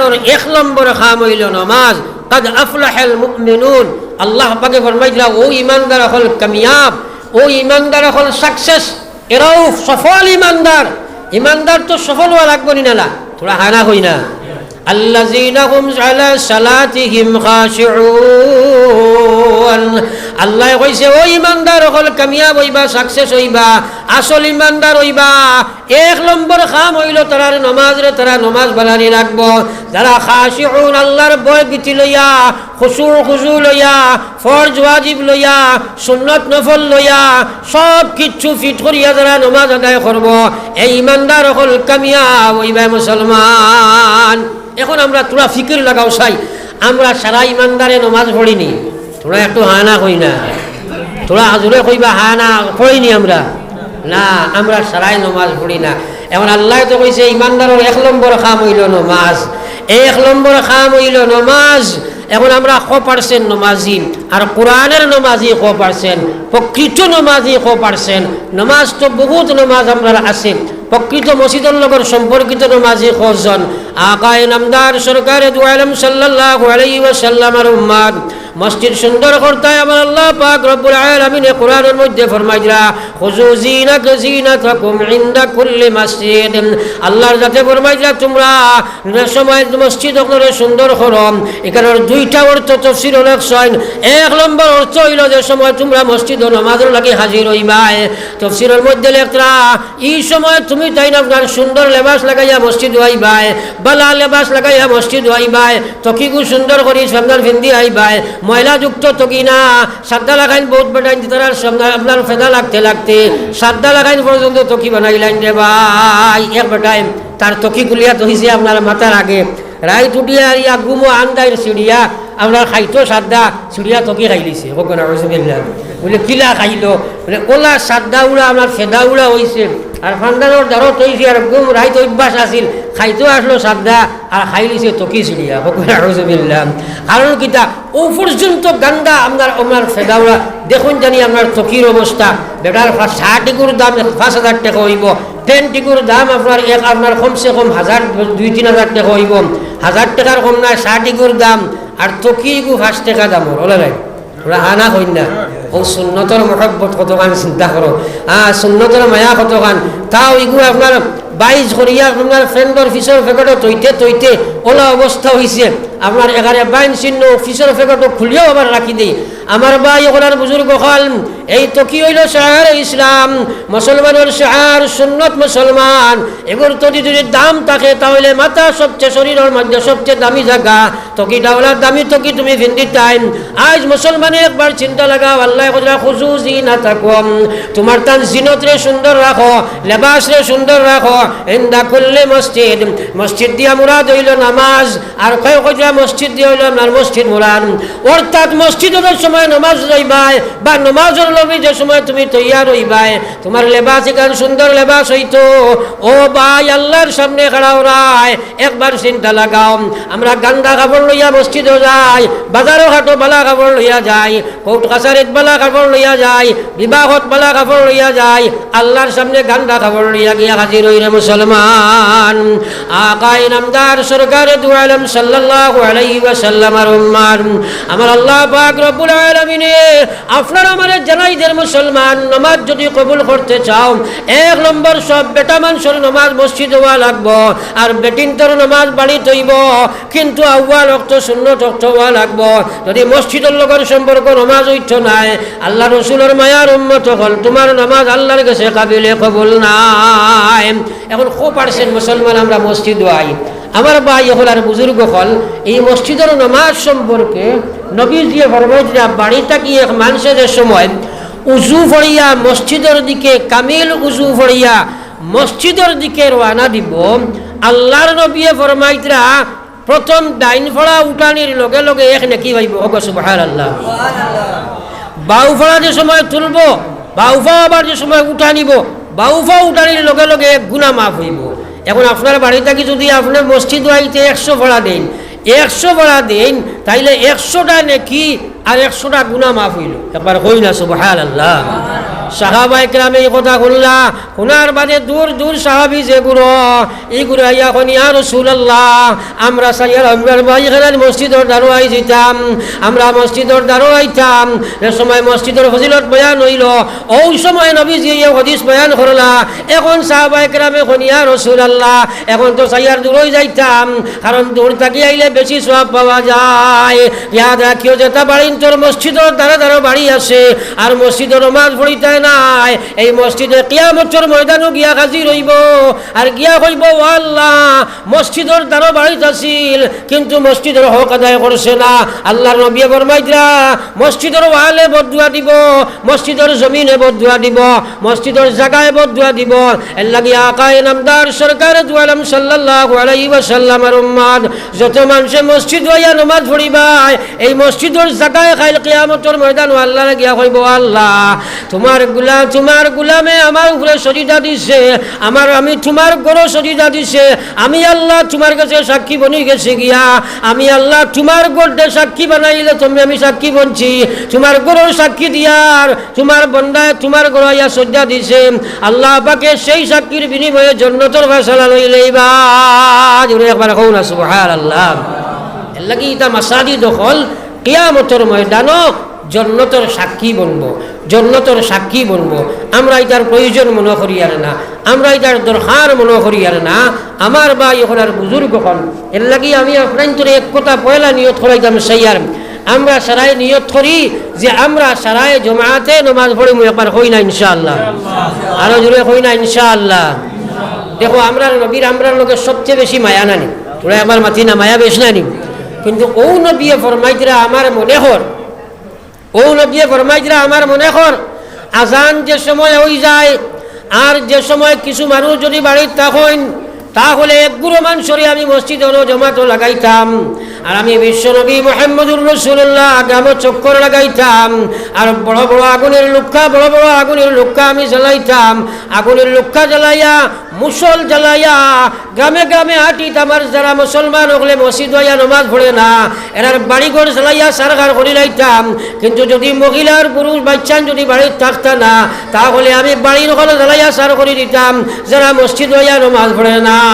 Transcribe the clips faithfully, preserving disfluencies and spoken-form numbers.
আর এক নম্বর কাম অইলো নমাজ। কাদ আফলাহাল মুমিনুন, আল্লাহ পাকে ফরমাইতরা, অউ ইমানদার অকল কামিয়াব, অউ ইমানদার অকল সাকসেস, এরাউ সফল ইমানদার। ইমানদার তো সফল অওয়া লাগবো নি না? থুড়া হানা কই না। আল্লাযীনা হুম আলা সালাতিহিম খাশিউন। আল্লায় কইছে, অউ ইমানদার অকল কামিয়াব অইবা, সাকসেস অইবা, আসল ইমানদার অইবা। এক নম্বর কাম অইলো তারার নমাজরে, তারা নমাজ বাড়ানি লাগবো। যারা খাশিউন, আল্লার ভয় ভীতি লইয়া, খুশু খুজু লইয়া, ফরজ ওয়াজিব লইয়া, সুন্নত নফল লইয়া, সব কিচ্ছু ফিট করিয়া যারা নমাজ আদায় করবো, এই ইমানদার অকল কামিয়াব অইবা মুসলমান। এখন আমরা থুড়া ফিকির লাগাও চাই, আমরা সারা ইমানদারে নমাজ পড়িনি? থুড়া একটু হানা কই না, থুড়া জুরে কইবা, হানা পড়িনি আমরা? না, আমরা সারাই নমাজ পড়ি না। এখন আল্লায় তো কইছে ইমানদারর এক নম্বর কাম অইলো নমাজ, এক নম্বর কাম অইলো নমাজ। এখন আমরা ক পার্সেন্ট নমাজি, আর কোরআনের নমাজি ক পার্সেন্ট, প্রকৃত নমাজি ক পার্সেন্ট? নমাজ তো বহুত নমাজ আমরার আছে, প্রকৃত মসজিদর লগর সম্পর্কিত নমাজি কজন? আকায়ে নামদার সরকারে দু আলম সাল্লাল্লাহু আলাইহি ওয়াসাল্লামর উম্মত। মসজিদ সুন্দর করতায় আমার আল্লাহ পাক রব্বুল আলামিনে কোরআনর মধ্যে ফরমাইতরা, "খুযু জিনাক-, জিনাতাকুম ইনদা কুল্লি মসজিদ।" আল্লাহর জাতে ফরমাইতরা, তুমরা যে সময় মসজিদ অকলরে সুন্দর করো, ইখানর দুইটা অর্থ তফসিরো লেখছইন। এক নম্বর অর্থ অইলো যে সময় তুমরা মসজিদো নমাজর লাগি হাজির অইবায়। তফসিরর মধ্যে লেখরা, ই সময় তুমি তাইন আপনার সুন্দর লেবাস লাগাইয়া মসজিদো আইবায়, বালা লেবাস লাগাইয়া মসজিদো আইবায়, তকিগু সুন্দর করি আপনার ফিন্দি আইবায়, ময়লাযুক্ত তকি না, সাদ্দা লাখাইন বহুত বেটাইন তারার সামনে আপনার ফেদা লাগতে লাগতে সাদ্দা লাখাইন পর্যন্ত তকি বানাইলাইন রে ভাই। এক বেটাইন তার তকি খুলিয়া থইছে আপনার মাথার আগে, রাইত উঠিয়া আর ইয়া ঘুমো আন্দাইর ছিড়িয়া আপনার খাইতো সাদ্দা ছিড়িয়া তকি খাইলিছে। কউক্কা নাউজুবিল্লাহ। বুলে, "কিলা খাইলো?" বুলে, "ওলা সাদ্দা উড়া আপনার ফেদা উড়া অইছে, আর ফান্দানোর দারো থইছে, আর ঘুম রাইত অভ্যাস আছিল, খাইতো আসলো সাদ্দা, আর খাইলিছে তকি ছিড়িয়া।" কউক্কা নাউজুবিল্লাহ। কারণ কিতা? অউ পর্যন্ত গান্দা আপনার, আপনার ফেদা উড়া। দেখইন জানি আপনার তকির অবস্থা। বেটার ফা-, শার্ট ইগুর দাম এক, পাঁচ হাজার টেকা অইবো, প্যান্ট ইগুর দাম আপনার এক, আপনার কমসে কম হাজার, দুই তিন হাজার টেকা অইবো, হাজার টেকার কম নায় শার্ট ইগুর দাম, আর তকি ইগু পাঁচ টেকা দামর, ওলা নাই? ওরা হানা কইন না। অউ সুন্নতর মহব্বত কতখান চিন্তা করো, আ, সুন্নতর মায়া কতখান। তাও ইগু আপনার বাইশ করিয়া আপনার প্যান্টর পিছর পকেটো থইতে থইতে ওলা অবস্থা অইছে, আপনার এখানে বাইন চিহ্ন পিছর পকেটো খুলিয়াও আবার রাখি দেই। আমার ভাই অকল আর বুজুর্গ অকল, এই তকি অইলো শিআরে ইসলাম, মুসলমানর শিআর, সুন্নত মুসলমান। এগুর যদি, যদি দাম থাকে, তাহলে মাথা সবচেয়ে, শরীরর মধ্যে সবচেয়ে দামি জাগা। তকিটা ওলা দামি তকি তুমি ফিন্দিতাইন। আইজ মুসলমানে একবার চিন্তা লাগাও, আল্লায় কইরা, "খুযু জিনাতাকুম।" তুমার তান জিনতরে সুন্দর রাখো, লেবাসরে সুন্দর রাখো। ইনদা কুল্লি মসজিদ, মসজিদ দিয়া মুরাদ অইলো নামাজ। আর কেউ কইরা মসজিদ দিয়া অইলো আপনার মসজিদ মুরাদ। অর্থাৎ মসজিদো যে সময় নামাজ যাইবায় বা নামাজর লাগি যে সময় তুমি তৈয়ার অইবায়, তুমার লেবাস ইখান সুন্দর লেবাস অইতো। ও ভাই, আল্লাহর সামনে খাড়া অওরায়, একবার চিন্তা লাগাও। আমরা গান্দা কাপড় লইয়া মসজিদো যাই, বাজারো ঘাটো বালা কাপড় লইয়া যাই, কোর্ট কাছারিত বালা কাপড় লইয়া যাই, বিবাহত বালা কাপড় লইয়া যাই, আল্লাহর সামনে গান্দা কাপড় লইয়া গিয়া হাজির অই রে মুসলমান। আকায়ে নামদার সরকারে দু আলম সাল্লাল্লাহু আলাইহি ওয়াসাল্লামর উম্মত, আমার আল্লাহ পাক রব্বুল আলামিনে আপনার আমারে জানাই দের মুসলমান, নামাজ যদি কবুল করতে চাও, এক নম্বর সব বেটা মানষর নামাজ মসজিদো অওয়া লাগবো, আর বেটিন্তর নামাজ বাড়িত অইবো, কিন্তু আউয়াল অক্ত সুন্নত অক্ত অওয়া লাগবো। যদি মসজিদর লগর সম্পর্ক নামাজ অইতো নায়, আল্লাহ রসুলর মায়ার উম্মত অকল, তুমার নামাজ আল্লাহর গেছে কাবিলে কবুল নায়। এখন কো পার্সেন্ট মুসলমান আমরা মসজিদো আই? আমার ভাই অকল আর বুজুর্গ অকল, এই মসজিদর নামাজ সম্পর্কে নবীজিয়ে ফরমাইতরা, বাড়ি থাকি এক মানষে যে সময় উজু পড়িয়া মসজিদর দিকে, কামিল উজু পড়িয়া মসজিদর দিকে রওয়ানা দিবো, আল্লাহর নবীয়ে ফরমাইতরা, প্রথম ডাইন ফাও উঠানির লগে লগে এক নেকি পাইবো। কউক্কা সুবহানাল্লাহ। বাউ ফাও যে সময় তুলবো, বাউ ফাও আবার যে সময় উঠানিবো, বাউ ফাও উঠানির লগে লগে এক গুনা মাফ অইবো। এখন আপনার বাড়ি থাকি যদি আপনে মসজিদো আইতে একশো ফাও দেইন, একশো ফাও দেইন, তাইলে একশোটা নেকি আর একশোটা গুনা মাফ অইলো। একবার কই না সুবহানাল্লাহ। সাহাবায়ে কেরামে ই কথা হুনলা, হুনার বাদে দূর দূর সাহাবী যেগুইন, ইগুইন আইয়া কইন, "ইয়া রাসূলুল্লাহ, আমরা চাইয়ার আমরার ভাইখানার মসজিদর দ্বারো আই যিতাম, আমরা মসজিদর দ্বারো আইতাম।" যে সময় মসজিদর ফজিলত বয়ান অইলো, অউ সময় নবীজিয়ে ই হাদিস বয়ান করলা। এখন সাহাবায়ে কেরামে কইন, "ইয়া রাসূলুল্লাহ, এখন তো চাইয়ার দূরই যাইতাম, কারণ দূর থাকি আইলে বেশি সওয়াব পাওয়া যায়। ইয়াদ রাখিও, যেতা বাড়িন্তর মসজিদর দ্বারো দ্বারো বাড়ি আছে, আর মসজিদো নমাজ পড়িতায় নায়, এই মসজিদে কিয়ামতর ময়দানো গিয়া হাজির অইবো, আর গিয়া কইবো, 'ও আল্লাহ, মসজিদর দ্বারো বাড়িত আছিল, কিন্তু মসজিদর হক আদায় করছে না।'" আল্লাহর নবীয়ে ফরমাইতরা, মসজিদর ওয়ালে বদদুয়া দিবো, মসজিদর জমিনে বদদুয়া দিবো, মসজিদর জাগায় বদদুয়া দিবো। এরলাগি আকায়ে নামদার সরকারে দু আলম সাল্লাল্লাহু আলাইহি ওয়াসাল্লামর উম্মত, যত মানষে মসজিদো আইয়া নমাজ পড়িবায়, এই মসজিদর জাগায় কাইল কিয়ামতর ময়দানো আল্লাহরে গিয়া কইবো, "আল্লাহ, তুমার গুলা-, তুমার গুলামে আমার উপরে সজিদা দিছে, আমার, আমি তুমার ঘরো সজিদা দিছে, আমি আল্লাহ তুমার গেছে সাক্ষী বনি গেছি গিয়া, আমি আল্লাহ তুমার ঘররে সাক্ষী বানাইলে তুমি আমি সাক্ষী বনছি, তুমার ঘরর সাক্ষী দিয়ার তুমার বন্দায় তুমার ঘরো আইয়া সজিদা দিছে, আল্লাহ পাকে সেই সাক্ষীর বিনিময়ে জন্নতর ফয়সালা লইলাইবা।" জোরে একবার কও না, সুবহানাল্লাহ। এরলাগি ইতা মাসাজিদ অকল কিয়ামতর ময়দানো জন্নতর সাক্ষী বনবো, জন্নতর সাক্ষী বনবো। আমরা ইতার প্রয়োজন মনো করিয়ার না, আমরা ইতার দরকার মনো করিয়ার না। আমার ভাই অকল আর বুজুর্গ অকল, এরলাগি আমি আপনাইনতরে এক কথা পয়লা নিয়ত করাইতাম চাইয়ার, আমরা সারায় নিয়ত করি যে আমরা সারায় জমাতে নমাজ পড়িমু। একবার কই না ইনশাআল্লাহ, আরো জোরে কই না ইনশাআল্লাহ। দেখো, আমরার নবীর আমরার লগে সবচেয়ে বেশি মায়া নানি, থুড়া একবার মাতি না, মায়া বেশ নানি? কিন্তু অউ নবিয়ে ফরমাইতরা, আমার মনে কর, অউ নবিয়ে ফরমাইতরা, আমার মনে কর, আজান যে সময় অইযায়, আর যে সময় কিছু মানুষ যুদি বাড়িত থাকইন, তাহলে এক গুরু মানষরে আমি মসজিদো জমাতো লাগাইতাম। আর আমি বিশ্বনবী মুহাম্মদুর রাসূলুল্লাহ গ্রামো চক্কর লাগাইতাম। আর বড় বড় আগুনের লুক্কা, বড় বড় আগুনের লুক্কা আমি জ্বালাইতাম। আগুনের লুক্কা জ্বালাইয়া, মুসল জ্বালাইয়া, গ্রামে গ্রামে আটিতাম। আর যারা মুসলমান অকলে মসজিদো আইয়া নমাজ পড়ে না, এরার বাড়িঘর জ্বালাইয়া ছারখার করিলাইতাম। কিন্তু যুদি মহিলা আর পুরুষ বাইচ্চাইন যুদি বাড়িত থাকতা না, তাহলে আমি বাড়ির অকল জ্বালাইয়া ছার করি দিতাম, যারা মসজিদো আইয়া নমাজ পড়ে না।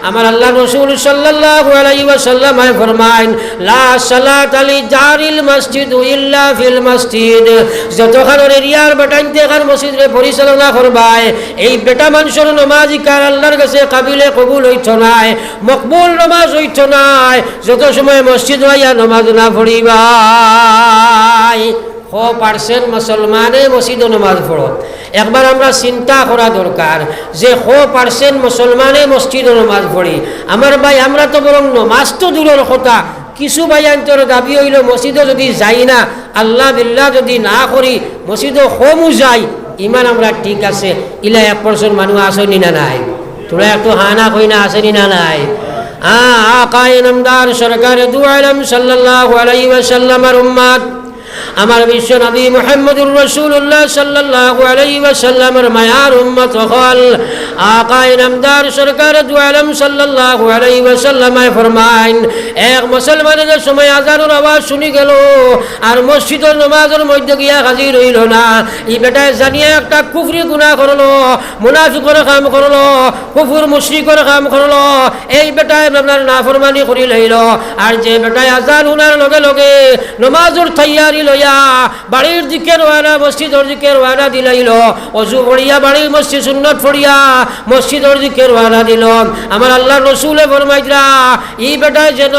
আমার আল্লাহর রাসূল সাল্লাল্লাহু আলাইহি ওয়াসাল্লামে ফরমাইন, "লা সালাতা লি জারিল মসজিদ ইল্লা ফিল মসজিদ।" যতখানর এরিয়ার বেটাইন্তে এখান মসজিদরে পরিচালনা করবায়, এই বেটা মানষর নমাজ ইখান আল্লাহর গেছে কাবিলে কবুল অইতো নায়, মকবুল নমাজ অইতো নায়, যত সময় মসজিদো আইয়া নমাজ না পড়িবায়। কয় percent মুসলমানে মসজিদো নমাজ পড়ো? একবার আমরা চিন্তা করা দরকার যে কয় percent মুসলমানে মসজিদো নমাজ পড়ি। আমার ভাই, আমরা তো বরং নমাজ তো দূরর কথা, কিছু ভাইয়াইন্তর দাবি অইলো মসজিদো যুদি যাই না, আল্লাহ বিল্লাহ যুদি না করি, মসজিদো কমও যাই, ইমান আমরার ঠিক আছে। ইলা এক percent মানুষ আছে নি না নাই? থুড়া একটু হা না কই না, আছে নি না নাই? আ-, আকায়ে নামদার সরকারে দু আলম সাল্লাল্লাহু আলাইহি ওয়াসাল্লামর উম্মত, আমার বিশ্বনবী মুহাম্মদুর রাসূলুল্লাহ সাল্লাল্লাহু আলাইহি ওয়াসাল্লামর মায়ার উম্মত অকল, আকায়ে নামদার সরকারে দু আলম সাল্লাল্লাহু আলাইহি ওয়াসাল্লামে ফরমাইন, এক মুসলমানে যে সময় আজানর আওয়াজ হুনি গেলো আর মসজিদর নমাজর মধ্যে গিয়া হাজির অইলো না, ই বেটায় জানিয়া একটা কুফরি গুনাহ করলো, মুনাফিকর কাম করলো, কুফুর মুশরিকর কাম করলো, এই বেটায় আপনার নাফরমানি করিলাইলো। আর যে বেটায় আজান হুনার লগে লগে নমাজর তৈয়ারি লইয়া বাড়ির দিকে রওয়ানা, মসজিদর দিকে রওয়ানা দিলাইলো, অজু পড়িয়া বাড়ির মসজিদ সুন্নত পড়িয়া মসজিদর দিকে রওয়ানা দিলো, আমার আল্লাহর রসুলে ফরমাইতরা, ই বেটায় যেন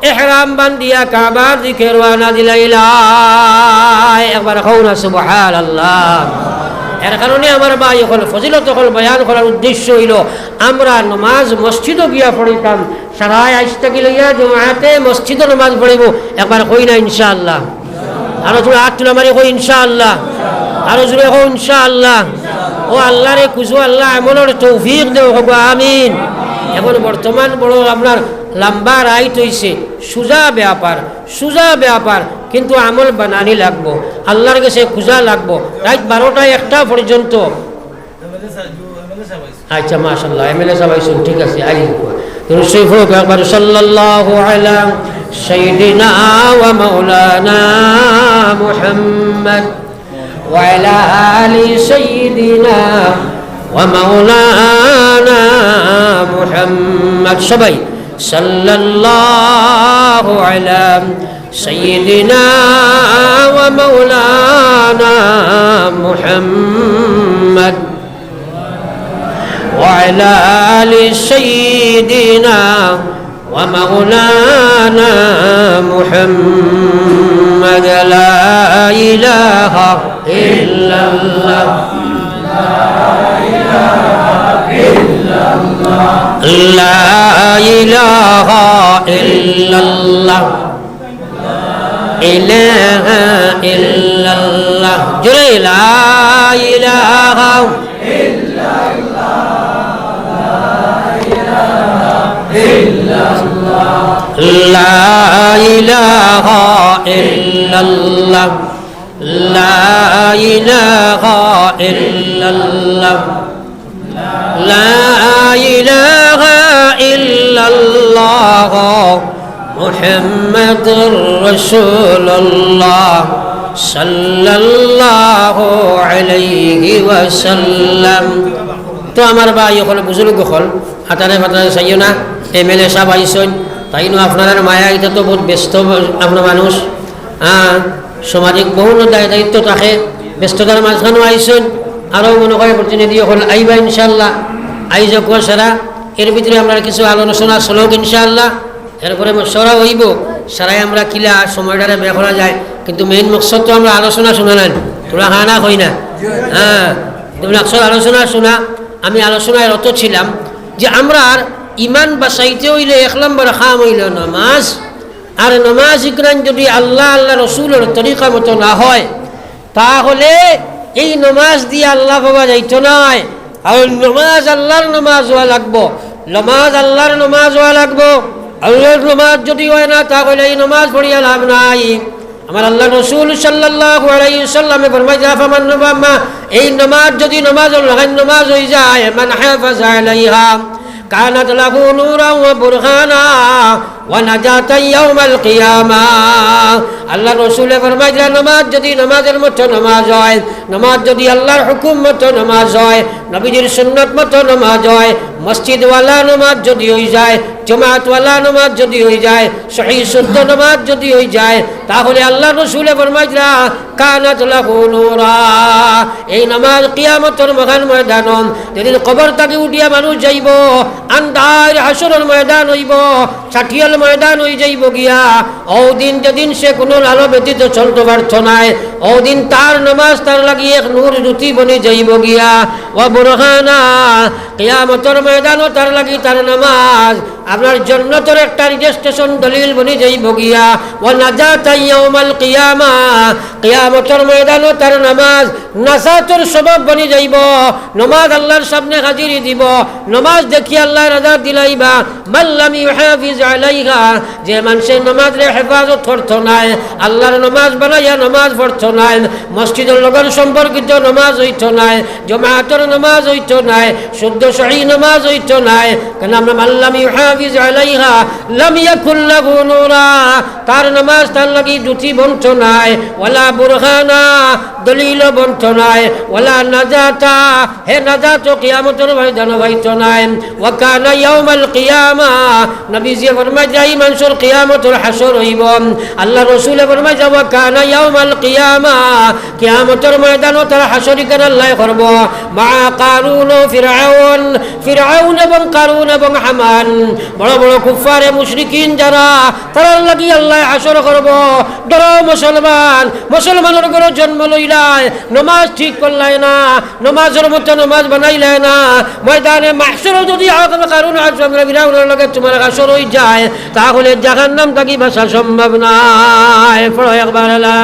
এহরাম বান্ধিয়া কাবার দিকে রওয়ানা দিলাইলায়। একবার কও না সুবহানাল্লাহ। এর কারণে আমার ভাই অকল, ফজিলত অকল বয়ান করার উদ্দেশ্য অইলো, আমরা নমাজ মসজিদো গিয়া পড়িতাম, সারায় আইজ থাকি লইয়া জমাতে মসজিদো নমাজ পড়িমু। একবার কই না ইনশাআল্লাহ। আরো জোরে আত তুলা মারি কই ইনশাআল্লাহ। আরো জোরে কও ইনশাআল্লাহ। ও আল্লাহরে খুজো, আল্লাহ আমলর তৌফিক দেও, কও আমিন। এখন বর্তমান বড় আপনার লম্বা রাইত অইছে, সুজা ব্যাপার, সুজা ব্যাপার, কিন্তু আমল বানানি লাগবো, আল্লাহর গেছে খুজা লাগবো। রাইত বারোটা একটা পর্যন্ত। আচ্ছা, মাশাআল্লাহ, এমএলএ সাব আইছইন, ঠিক আছে, আই। দুরূদ শরীফ পড়ো একবার, সাল্লাল্লাহু আলা সাইয়্যিদিনা ওয়া মাওলানা মুহাম্মদ। وعلى آل سيدنا ومولانا محمد. সবাই, صلى الله على سيدنا ومولانا محمد وعلى آل سيدنا ومولانا محمد. لا إله إلا الله. لا إله إلا الله. إله إلا الله. জোরে, لا إله لا إله إلا الله. لا إله إلا الله. لا إله إلا الله. محمد رسول الله صلى الله عليه وسلم. তো আমার ভাই অকল, বুজুর্গ অকল, হাতারে ফাতারে চাইও না, এমএলএ সাব আইছইন, তাইনও আপনারার মায়া, ইতা তো বউত ব্যস্ত আপনার মানুষ, হ্যাঁ, সামাজিক বহুল দায় দায়িত্ব থাকে, ব্যস্ততার মাঝখানেও আইছইন, আরও মনে করে প্রতিনিধি অকল আইবা ইনশাআল্লাহ, আইজ অকল সারা, এর ভিতরে আমরার কিছু আলোচনা চলউক ইনশাআল্লাহ। এরপরে মশওয়ারা অইবো, সারাই আমরা কিলা সময়টারে বের করা যায়, কিন্তু মেইন মকসদ তো আমরা আলোচনা শুনা নায়, তোরা খানা কই না, হ্যাঁ, কিন্তু মকসদ আলোচনা শুনা। আমি আলোচনায় রত ছিলাম যে আমরার ইমান বাঁচাইতে অইলে এক নম্বর কাম অইলো নামাজ। আর নামাজ ইকরান যদি আল্লাহ, আল্লাহ রসুলর তরিকা মতো না হয়, তাহলে এই নামাজ দিয়া আল্লাহ পাওয়া যাইতো নায়। আর নামাজ আল্লাহর নামাজ অওয়া লাগবো, নামাজ আল্লাহর নামাজ অওয়া লাগবো। আল্লাহর নামাজ যদি অয় না, তাহলে এই নামাজ পড়িয়া লাভ নাই। আমার আল্লাহর রসুল সাল্লাল্লাহু আলাইহি ওয়াসাল্লামে ফরমাইলা, "ফামান নামা-, এই নামাজ যদি নামাজ অইল, নামাজ অই যায়, মান হাফাজা আলাইহা কানাত লাহু নূরান ওয়া বুরহানা ওয়া নাজাতান ইয়াউমাল কিয়ামা।" আল্লাহর রসুলে ফরমাইলা, নামাজ যদি নামাজর মতো নামাজ অয়, নামাজ যদি আল্লাহর হুকুম মতো নামাজ অয়, নবীজির সুন্নত মতো নামাজ অয়, মসজিদওয়ালা নামাজ যদি অই যায়, জমাতওয়ালা নামাজ যদি অই যায়, সহি শুদ্ধ নামাজ যদি অই যায়, তাহলে আল্লাহর রসুলে ফরমাইলা, কানাত লাহু নূরা। এই নামাজ কিয়ামতর মহান ময়দানো, যেদিন কবর থাকি উঠিয়া মানুষ যাইবো, আন্ধার হাশরর ময়দান অইবো, ছাটিয়াল ময়দান অই যাইবো গিয়া। অউ দিন, যেদিন সে কুনু আলো ব্যতীত চলতো পারতো নায়, অউ দিন তার নামাজ তার লাগি এক নূর জ্যোতি বনি যাইবো গিয়া। ওয়া বুরহানা, কিয়ামতর ময়দানো তার লাগি তার নামাজ আপনার জন্নতর একটা রেজিস্ট্রেশন দলিল বনি যাইবো গিয়া। ওয়া নাজাতান ইয়াউমাল কিয়ামা, কিয়ামতর ময়দানো তার নামাজ নাজাতর সবব বনি যাইবো। নামাজ আল্লাহর সামনে হাজিরি দিবো। নামাজ দেখি আল্লাহ রাজা দিলাইবা। মান লাম ইউহাফিজ আলাইহা, যে মানষে নামাজরে হেফাজত করতো নায়, আল্লাহর নামাজ বানাইয়া নামাজ পড়তো নায়, মসজিদর লগর সম্পর্কিত নামাজ অইতো নায়, জমাতর নামাজ অইতো নায়, শুদ্ধ সহি নামাজ অইতো নায়। কেন আমরা মান লাম ইউহাফিজ আলাইহা লাম ইয়াকুল লাহু নূরা, তার নামাজ তার লাগি জ্যোতি বনতো নায়, ওয়ালা বুরহানা, দলিলও বনতো নায়, ওয়ালা নাজাতা, হে নাজাতও কিয়ামতর ময়দানো পাইতো নায়। ওয়া কানা ইয়াউমাল কিয়ামা, নবীজিয়ে ফরমাইলা, ই মানষর কিয়ামতর হাশর অইবো। আল্লাহর রসুলে ফরমাইলা, ওয়া কানা ইয়াউমাল কিয়ামা, কিয়ামতর ময়দানো তার হাশর ইখান আল্লায় করবো। মা কারুন ও ফিরআউন, ফিরআউন এবং কারুন এবং হামান, বড় বড় কুফফারে মুশরিকিন যারা, তারার লাগি আল্লায় হাশর করবো। ধরো মুসলমান, মুসলমানর ঘরো জন্ম লইলায়, নমাজ ঠিক করলায় না, নমাজর মতো নমাজ বানাইলায় না, ময়দানে মাহশরো যদি আদম কারুন আজ আমরা ফিরআউনর লগে তুমার হাশর অই যায়, তাহলে জাহান্নাম থাকি বাঁচা সম্ভব নায়। পড়ো একবার লা